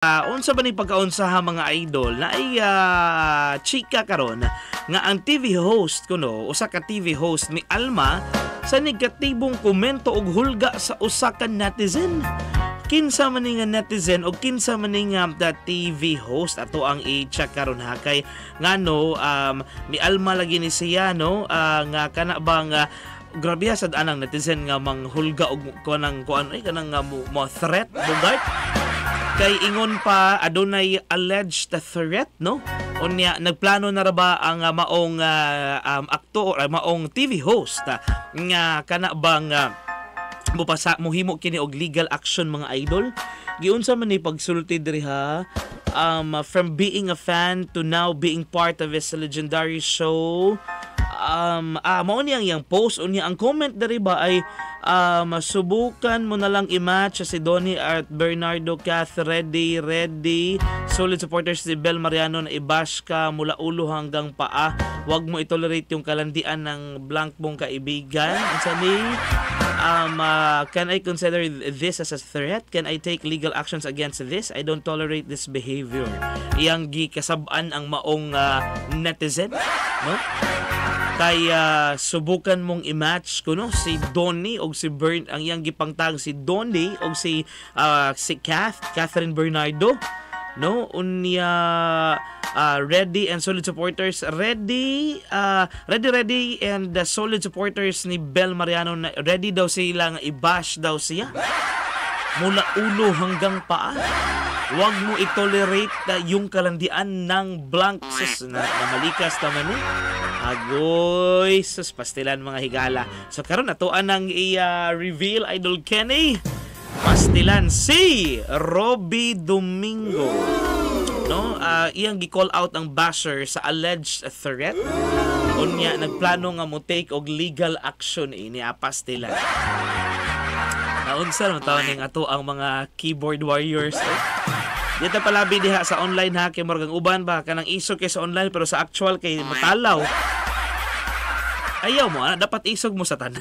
Unsa ba ni pagkaunsa ha, mga idol, na ay chika karon nga ang TV host kuno, usa ka TV host, ni alma sa negatibong komento og hulga sa usa ka netizen. Kinsa man ni nga netizen o kinsa man ni nga the TV host? Ato ang i-check karon ha, kay ngano mialma lagi ni siya, no, nga kana bang grabe sad anang netizen nga manghulga og kanang kuan ay kanang nga mo threat bugart, kay ingon pa adunay alleged threat, no? Unya nagplano na ra ba ang maong aktor, maong TV host, nga kana bang mupasa mohimo kini og legal action, mga idol? Giunsa man ni pagsulti diri ha? From being a fan to now being part of his legendary show. Mao ni ang iyang post. Unya ang comment diri ba ay subukan mo na lang i-match si Donnie at Bernardo, Kath, ready ready solid supporters si Bel Mariano na i-bash ka mula ulo hanggang paa. Wag mo i-tolerate yung kalandian ng blank mong kaibigan. Unsa ni? Can I consider this as a threat? Can I take legal actions against this? I don't tolerate this behavior. Iyang gikasab-an ang maong netizen, no, kay subukan mong i-match kuno si Donnie og si Bern, ang iyang gipangtag si Donnie og si Kathryn Bernardo, no? Unya ready and solid supporters, ready ready ready and the solid supporters ni Bel Mariano na ready daw sila nga i-bash daw siya mula ulo hanggang paa. Huwag mo i-tolerate yung kalandian ng blank. Sus, na malikas naman eh. Agoy, sus, pastilan mga higala. So karon atoan ang i-reveal, Idol Kenny. Pastilan si Robi Domingo. No? Iyang gi-call out ang basher sa alleged threat. Unya nagplano nga mo take og legal action ini apastilan. Naunsa naman tawon ning ato ang mga keyboard warriors, eh. Dito palabi diha sa online ha, kay murag ang uban ba kanang isog kay sa online pero sa actual kay matalaw. Ayaw mo, ana, dapat isog mo sa tanan.